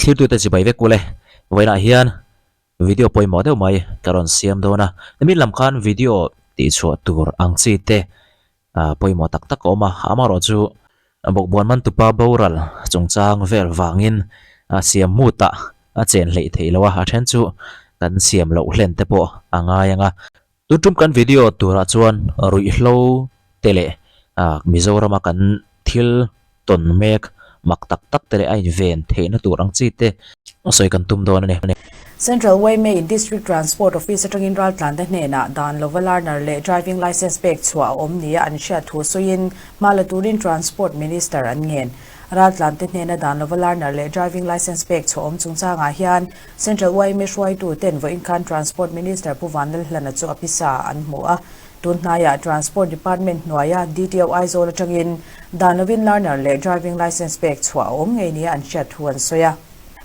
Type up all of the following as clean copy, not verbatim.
Thlirtute chibai vek ule. Vawiinah hian video pawimawh deuh mai ka rawn siam dawn a. Nimin lam khan video tihchhuah tur ang chi te pawimawh tak tak a awm a. Amaherawh chu bawkbawn mantupa boral chungchang vel vangin siam mutah a chen hleih theih loh a, a then chu kan siam loh hlen te pawh a ngai ang a. Tun tum kan video turah chuan ruihhlo te leh Mizorama kan thil tawn mek mak tak tak te leh a inven theihna tur ang chi te sawi kan tum dawn a ni. Central yma in District Transport Office atangin raltlante hnenah dan lova learner leh driving licence pek chhuah a awm nia an hriat thu sawiin hma la turin Transport Minister an ngen. Raltlante hnena dan lova learner leh driving licence pek chhuah awm chungchangah hian Central yma hruaitu ten vawiin khan Transport Minister Pu Vanlalhlana chu a pisa an hmu a. Tun hnaiah Transport Department hnuaia DTO Aizawl atangin dan lovin learner leh driving licence pek chhuah a awm ngei nia an hriat thu an sawi a.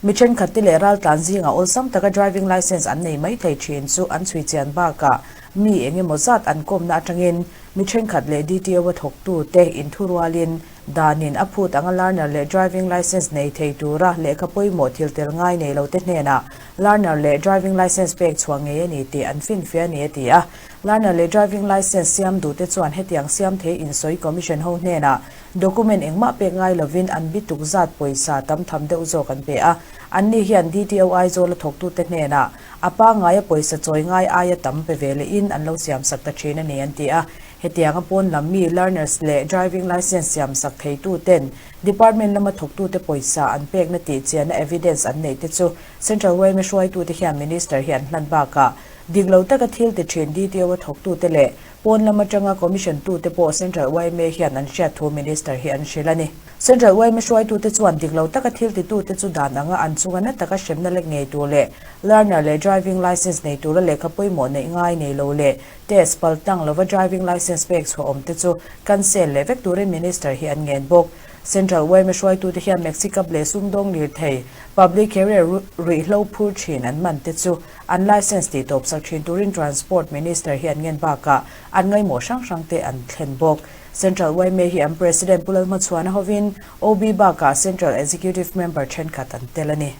Mi thenkhat te leh raltlan zingah awlsam taka driving licence an nei mai thei thin chu an chhui chian bakah mi eng emaw zat an kawmna atangin mi thenkhat leh DTO a thawktu te inthurualin Danin a phut anga learner leh driving licence nei thei tura lehkha pawimawh thil tel ngai nei lote hnenah learner leh driving licence pek chhuah ngei a ni tih an finfiah a ni a ti a. Learner leh driving licence siam duhte chuan hetiang siam thei insawi commission ho hnenah document engmah pek ngai lovin an bituk zat pawisa tam tham deuh zawk an pe a. Anni hian DTO Aizawl a thawktute hnenah a pangngaia pawisa chawi ngai aia tam pe ve lehin an lo siamsak ta thin a ni an ti a. Hetianga pawn lam mi learners leh driving licence siam sak theitu ten department lama thawktute pawisa an pekna tih chianna evidence an neih te chu Central yma hruaitute hian Minister hi an hlan bakah dik lo taka thil ti thin DTO a thawktute leh pawn lam atanga commission tute pawh Central yma hian an hriat thu Minister hi an hrilh a ni. Central yma hruaitute chuan dik lo taka thil titute chu dan anga an chunga na taka hremna lek ngei tur leh learner leh driving licence nei tura lehkha pawimawh neih ngai nei lo leh Test pal tlang lova driving licence pek chhuah awm te chu cancel leh vek turin Minister hi an ngen bawk. Central yma hruaitute hian Maxi Cab leh sumdawng lirthei, public carrier ruihhlo phur thin an man te chu an licence tih tawp sak thin turin Transport Minister hi an ngen bakah an ngaimawh hrang hrang te an thlen bawk. Central yma hi an President Pu Lalhmachhuana hovin OB bakah Central Executive Member thenkhat an tel a ni.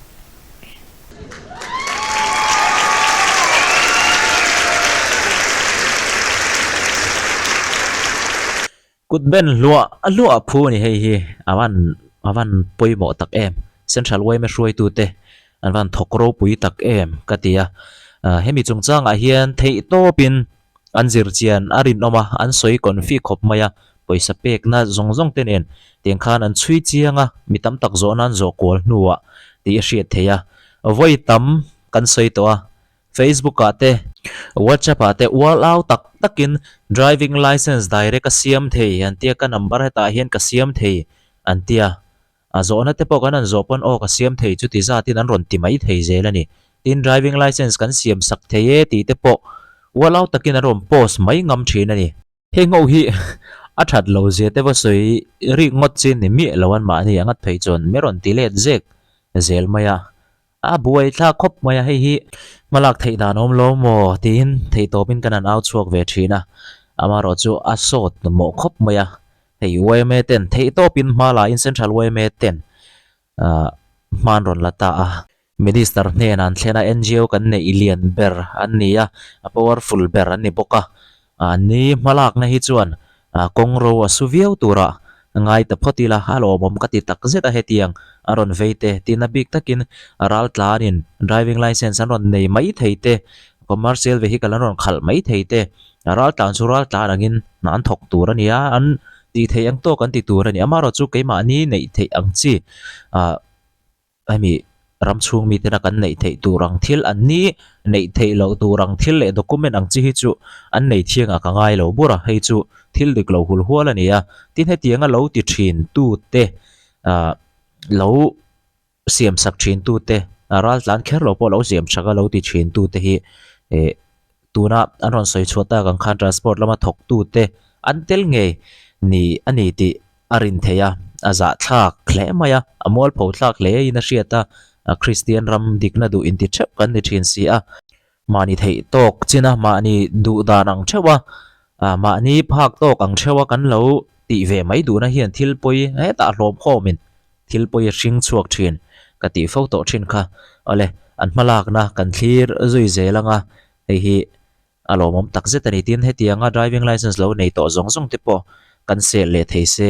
Kut ben hluah hluah phu a ni hei hi a van a van pawimawh tak em central yma hruaitu te an van thawk ropui tak em ka ti a ah hemi chungchangah hian theih tawpin An zir chian a rinawm a, an sawi confi khawp mai a, pawisa pekna zawng zawng te nen tiang khan an chhui chiang a, mi tam tak zawh nan zawh kual hnuah tih a hriat theih a. Vawi tam kan sawi tawh a, Facebook ah te, WhatsApp ah te ual au tak takin driving licence direct a siam thei an tia, ka number hetah hian ka siam thei an tia. A zawhna te pawh kan han zawh pawn aw ka siam thei chuti zatin an rawn ti mai thei zel a ni. Tin driving licence kan siam sak thei e tih te pawh ualau takin an rawn post mai ngam thin a ni. Heng ho hi a that lo zia te va sawi rik ngawt chin ni miah lo an mahni a ngat phei chuan mi rawn ti let zek zel mai a. A buai thlak khawp mai a, hei hi hmalak theih dan awm lo maw tiin theihtawpin kan han au chhuak ve thin a, amaherawh chu a sawt mawh khawp mai a, hei yma ten theihtawpin hma la in Central yma ten ah hma an rawn la ta a, Minister hnenah an thlen a, NGO kan neih lian ber an ni a, a powerful ber an ni bawk a, Ni hmalakna hi chuan kawng ro a su viau turah ngai ta phawt ila, a lawmawm ka ti tak zet a hetiang a rawn vei te tina bik takin raltlanin driving licence an rawn nei mai thei te, commercial vehicle an rawn khalh mai thei te, raltlan chu raltlan angin hna an thawk tur a ni a, an tih theih ang tawk an ti tur a ni. Amaherawhchu keimahni neih theih ang chi ah. Hemi ram chhung mitena kan neih theih tur ang thil an ni, neih theih loh tur ang thil leh document ang chi hi chu an nei thiang a ka ngai lo bur a, hei chu thil dik lo hul hual a ni a. Tin hetianga lo ti thin tute ah lo siam sak thin tute ral tlan kher lo pawh lo siam sak a lo ti thin tute hi eh tuna an rawn sawi chhuah tak ang khan transport lama thawk tute an tel ngei ni a ni tih a rin theih a, a zahthlak hle mai a, a mualpho thlak hle in a hriat a, Kristian ram dikna duh inti theuh kan ni thin si a, mahni theih tawk chin a, mahni duh dan ang theuh a, mahni phak tawk ang theuh a kan lo tih ve mai duhna hian thil pawi hetah hlawm khawmin thil pawi a hring chhuak thin. ka tih fo tawh thin kha. Awle, an hmalakna kan thlir zui zel anga hei hi a lawmawm tak zet a ni. Tin, hetianga driving licence lo nei tawh zawng zawng te pawh kan sel leh thei se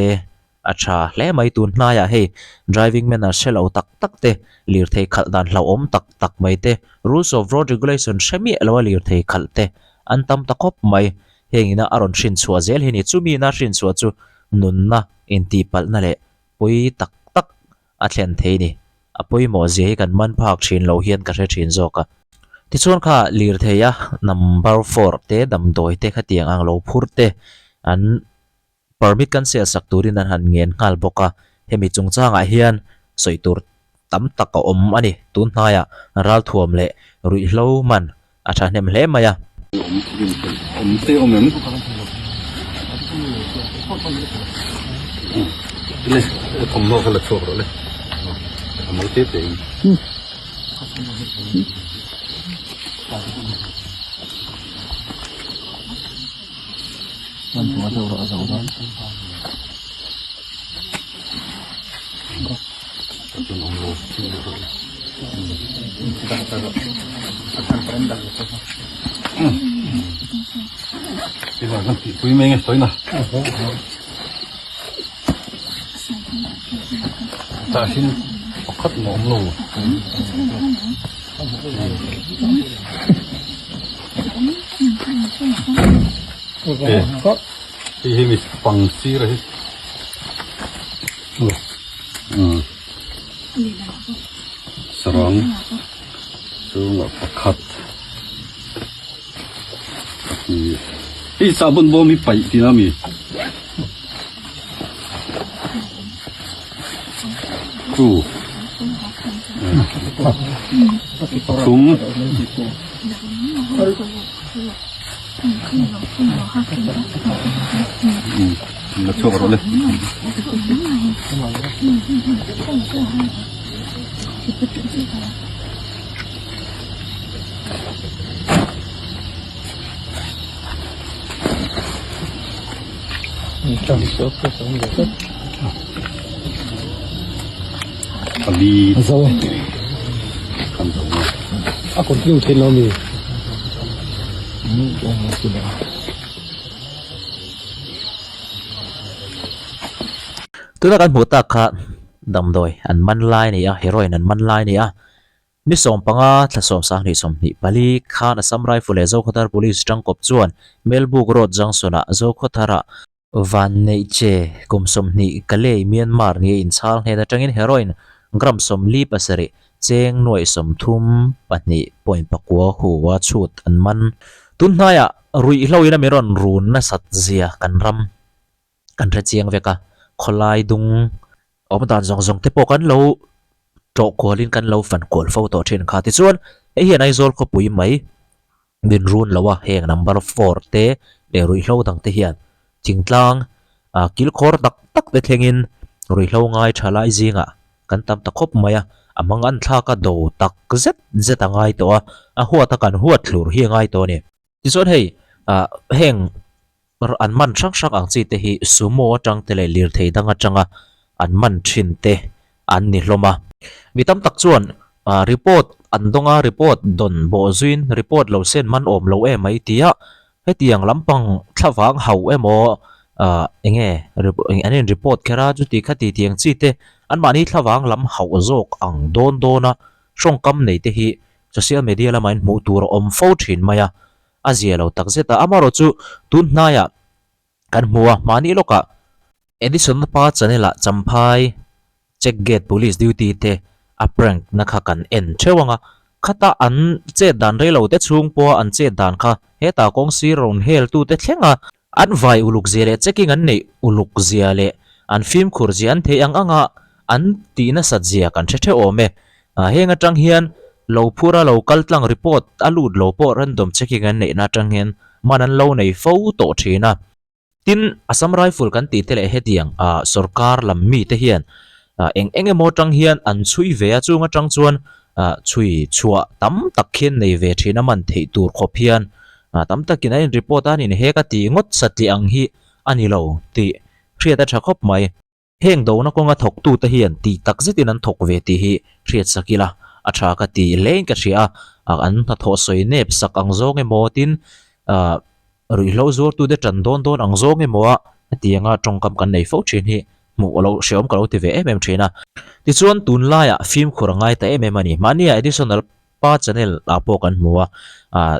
a tha hle mai. Tun hnaiah hei driving manner hre lo tak tak te, lirthei khalh dan hlauhawm tak tak mai te, rules of road regulation hre miah lo a lirthei khalh te an tam ta khawp mai. Heng ina a rawn hrin chhuah zel hi ni. Chumi ina hrin chhuah chu nunna intihpalhna leh pawi tak tak a thlen thei ni. A pawimawh zia hi kan man phak thin lo hian ka hre thin zawk a. Tichuan kha lirthei a number four te damdawi te khatiang ang lo phur te an permit cancel sak turin an han ngen nghal bawk a. Hemi chungchangah hian sawi tur tam tak a awm a ni. Tun hnaiah ralthuam leh ruihhlo man A thahnem hle mai a. Awm te awm em? Le, thawmhnaw kha la chhuak rawh le. A mal te te in. Hei hi mi pang sir a hi. Sarang chungah pakhat pahnih hei sahbawn bawm hi paih tih a mi two pathum. La chhuak rawh le. Pali. Kan zo. A continue theih lo mi. Tuna kan hmuh tak kha damdawi an man lai a ni a, heroin an man lai a ni a. Ni 15 thla 10 24 khan Assam Rifle leh Zokhawthar Police tangkawp chuan Melbuk Road Junction-ah Zokhawthara Vanneihche kum 20 Kalay, Myanmar nia inchhal hnen atangin heroin gram 47 cheng nuaih 32 point pakua hu a chhut an man. Tun hnaiah ruihhlo in a mi rawn run nasat zia kan ram kan hre chiang vek a, khawlai dung awm dan zawng zawng te pawh kan lo tlawh kualin kan lo fan kual fo tawh thin kha. Tichuan hei hian Aizawl khawpui mai min run lo a, heng number four te leh ruihhlo dang te hian thingtlang ah kilkhawr tak tak te thlengin ruihhlo ngai tha lai zingah kan tam ta khawp mai a, a hmang an thlak a do tak zet zet a ngai tawh a, a huat a kan huat thlur hi a ngai tawh a ni. Tichuan hei ah heng an man hrang hrang ang chi te hi sumo atang te leh lirthei dang atanga an man thin te an ni hlawm a. Mi tam tak chuan report an dawng a, report dawn bawh zuiin report lo sen man awm lo em mai tia hetiang lampang thlavang hauh emaw eng nge an in report kher a chuti khati tiang chi te anmahni thlavang lam hauh zawk ang dawn dawn a tawngkam nei te hi social media lamah in hmuh tur a awm fo thin mai a. A zia lo tak zet a, amaherawh chu tun hnaiah kan hmu a, hmani lawkah Edison pa channel ah Champhai check gate police duty te a prank na kha kan en theuh ang a, khata an chet dan rei lo te chhung pawha an chet dan kha hetah kawng sir rawn hel tu te thleng a, an vai uluk zia leh checking an neih uluk zia leh an fimkhur zia an theih ang anga an tih nasat zia kan hre theuh awm e. Heng atang hian lo phur a lo kal tlang report a lut lo pawh random checking an neihna atang hian man an lo nei fo tawh thin a. Tin, Assam Rifle kan tih te leh hetiang sorkar lam mi te hian eng eng emaw atang hian an chhui ve a, chung atang chuan chhui chhuah tam tak khian nei ve thin a man theih tur khawp hian tam takin an in report a, an in hek a tih ngawt satliah ang hi a ni lo tih hriat a tha khawp mai. Heng dona kawnga thawktute hian tih tak zetin an thawk ve tih hi hriat sak ila a tha ka ti hlein ka hria a, an hnathawh sawi nep sak ang zawng emaw tin ah ruihhlo zuartute tan dawn dawn ang zawng emaw a hetianga tawngkam kan nei fo thin hi hmuh lo hreawm ka lo ti ve em em thin a. Tichuan tunlaiah fimkhur a ngai ta em em a ni. Mahnia additional pa channel ah pawh kan hmu a, ah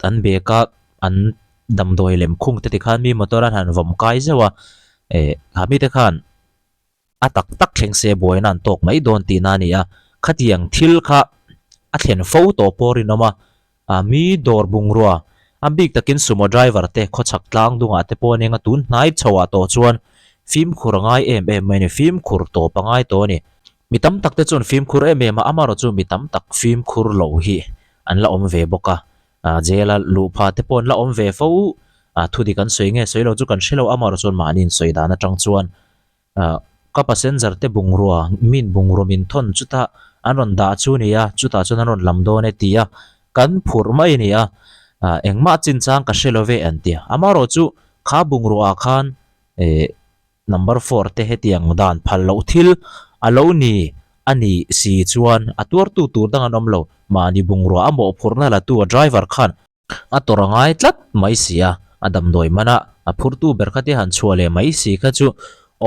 an bag a an damdawi lem khung te tikhan mi motor an han vawm kai zeuh a, eh ha mite khan a tak tak thleng se buaina an tawk mai dawn tihna a ni a, khatiang thil kha a thlen fo tawh pawh rinawm a, ah mi dawr bungrua a bik takin sumo driver te khawchhak tlang dungah te pawh a eng a tun hnai chho ah tawh chuan fimkhur a ngai em em mai a ni, fimkhur tawp a ngai tawh a ni. Mi tam tak te chuan fimkhur em em a, amaherawh chu mi tam tak fimkhur lo hi an la awm ve bawk a, ah jail a luh pha te pawh an la awm ve fo, ah thu dik an sawi nge sawi lo chu kan hre lo, amaherawh chuan mahni in sawi dan atang chuan ah ka passenger te bungrua min bungrua min thawn chutah an rawn dah chu a ni a, chutah chuan an rawn lam dawn e ti a, kan phurh mai a ni a, ah engmah chinchang ka hre lo ve an ti a, amaherawh chu kha bungrua ah khan eh. Number four te hetiang dan phal loh thil a lo ni a nih si chuan a tuartu tur dang an awm lo. Mahni bungrua a mawhphurhna la tu a driver khan a tawrh a ngai tlat mai si a, a damdawi mana a phurtu ber kha te han chhuah leh mai si kha chu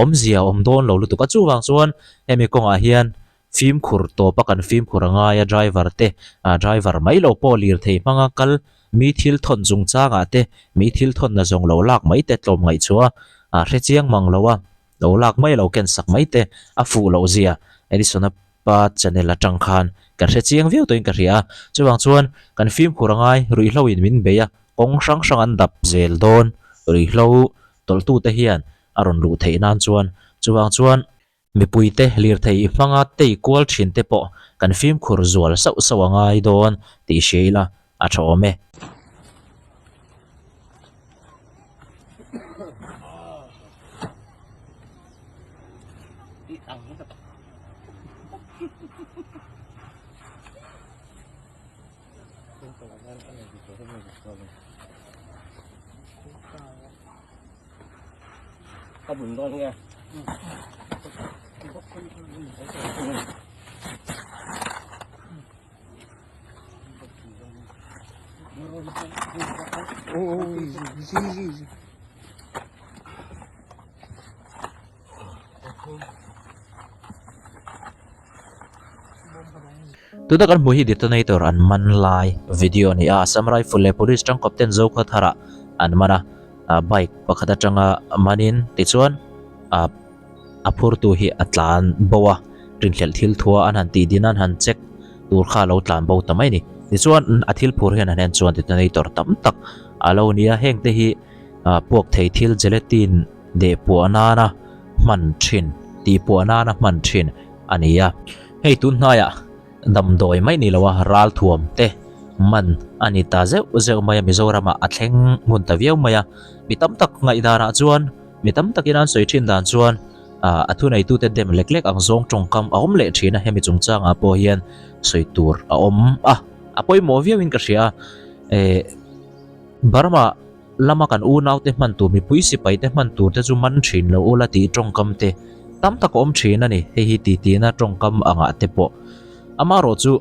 awmzia a awm dawn lo lutuk a. Chuvang chuan hemi kawngah hian fimkhur tawp a kan fimkhur a ngai a driver te ah driver mai lo pawh lirthei hmanga kal mi thil thawn chungchangah te mi thil thawnna zawng lo lak mai te tlawm ngaihchhuah a ah hre chiang mang lo a lo lak mai lo ken sak mai te a fuh loh zia Edison-a pa channel atang khan kan hre chiang viau tawhin ka hria a chuvang chuan kan fimkhur a ngai ruihhlo in min bei a kawng hrang hrang an dap zel dawn ruihhlo tawlhtute hian a rawn luh theih nan chuan chuvang chuan Mipuite lirthei i hmanga tei kual thin te pawh kan fimkhur zual sauh sauh a ngai dawn tih hria ila a tha awm e. Ka bun dawn nge. Oh, easy, easy, easy. Tuna kan hmuh hi detonator an man lai video a ni a, Assam Rifle leh Police tangkawp ten Zokhawthar ah an man a, bike pakhat atanga manin tichuan ah a phurtu hi a tlan bo a, rinhlelh thil thua an han tih din a an han check tur kha a lo tlan bo ta mai a ni. Tichuan a thil phur hian an en chuan detonator tam tak a lo ni a, heng te hi ah puak thei thil gelatin deh puah nana hman thin tih puah nana hman thin a ni a. Hei tun hnaiah damdawi mai ni loa ralthuam te man a ni ta zeuh zeuh mai a Mizoramah a thleng ngun ta viau mai a. Mi tam tak ngaihdanah chuan mi tam takin an sawi thin dan chuan ah a thuneitute dem lek lek ang zawng tawngkam a awm leh thin a hemi chungchangah pawh hian sawi tur a awm a a pawimawh viauin ka hria a eh Burma lama kan unaute hman tur mipui sipai te hman tur te chu man thin lo ula tih tawngkam te tam tak a awm thin a ni hei hi ti tina tawngkam angah te pawh amaherawh chu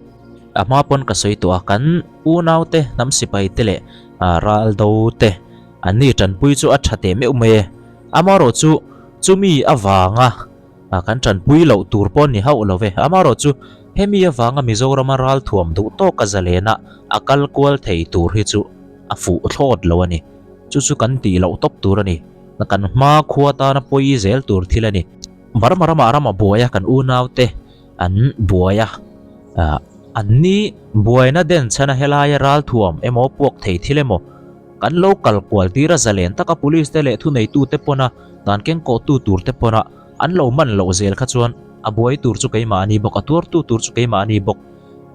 a hma pawn ka sawi tawh a kan unaute hnam sipai te leh ah ral do te an ni tanpui chu a tha teh meuh mai e amaherawh chu chumi avanga ah kan tanpui loh tur pawh ni hauh lo ve amaherawh chu hemi avanga Mizorama ralthuam duh tawka zalena a kal kual thei tur hi chu a fuh thlawt lo a ni. Chu chu kan tih loh tawp tur a ni. Kan hma khua tana pawi zel tur thil a ni. Burma ramah ram a buai a, kan unaute an buai a. Ah, an ni buaina den chhan a helaia ralthuam emaw puak thei thil emaw kan lo kal kual tir a zalen taka police te leh thuneitu te pawna dan kengkawhtu tur te pawna an lo man loh zel kha chuan a buai tur chu keimah a ni bawk, a tuartu tur chu keimah a ni bawk.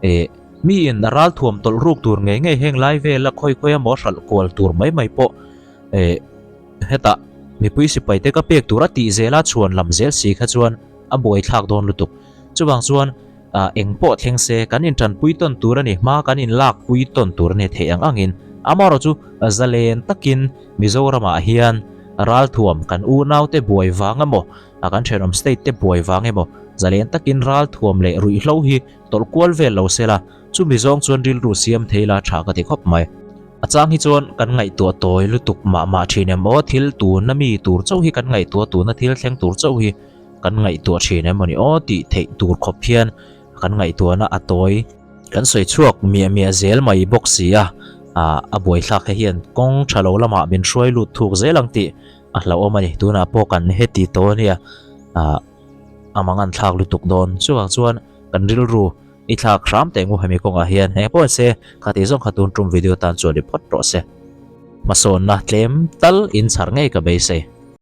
Eh. Mi in a ralthuam tawlh ruk tur ngei ngei heng lai vela khawi khawi emaw hralh kual tur mai mai pawh eh hetah mipui sipai te ka pek tur a tih zela chhuan lam zel si kha chuan a buai thlak dawn lutuk. Chuvang chuan ah eng pawh thleng se kan intanpui tawn tur a ni hma kan inlak pui tawn tur a ni theih ang angin amaherawhchu zalen takin Mizoramah hian Ralthuam kan unaute buai vang emaw, a kan thenawm state te buai vang emaw, zalen takin ralthuam leh ruihhlo hi tawlh kual vel lo sela, chumi zawng chuan rilru siam thei la tha ka ti khawp mai. A chang hi chuan kan ngaihtuah tawi lutuk mah mah thin em aw, thil tuna mi tur chauh hi kan ngaihtuah tuna thil thleng tur chauh hi kan ngaihtuah thin em aw ni aw tih theih tur khawp hian kan ngaihtuahna a tawi. Kan sawi chhuak miah miah zel mai bawk si a, a buaithlak he hian kawng tha lo lamah min hruai lut thuk zel ang tih a hlauhawm a ni. Tunah pawh kan heti tawh a nia, a mangan thlak lutuk dawn. Chuvang chuan kan rilru i thlak hram teh ngu hemi kawngah hian eng pawh se khati zawng kha tun tum video tan chuan i phawt rawh se. Hmasawnna tlem tal in chhar ngei ka beisei.